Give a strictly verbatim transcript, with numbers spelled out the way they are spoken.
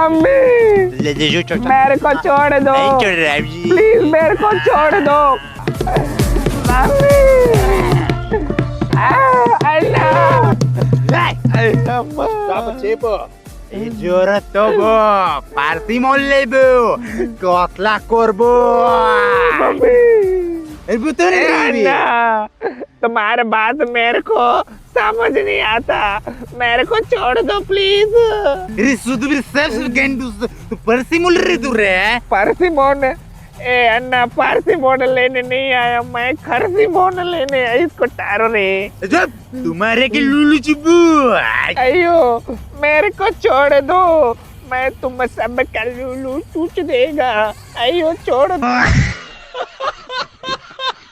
Mummy, ले ले जो छोटा। मेरे को छोड़ दो। नहीं छोड़ रहा है जी। प्लीज, मेरे को छोड़ दो। मम्मी। आ, अल्लाह। ए, जोर तो बो, पार्टी मोल लेबो, कतला करबो। मम्मी। ए, बुतन ए, रे। अन्ना, तुम्हारे बात मेरे को समझ नहीं आता, मेरे को छोड़ दो प्लीज। रे सुध भी सब सब गेंडू, तू परसी मुल रे तू रे। परसी मोन, ए अन्ना, परसी मोन लेने नहीं आया मैं, खरसी मोन लेने आया, इसको टारो रे। जब तुम्हारे के लुलु चुबू। अयो, मेरे को छोड़ दो, मैं तुम सब का लुलु चूच देगा। अयो, छोड़ दो।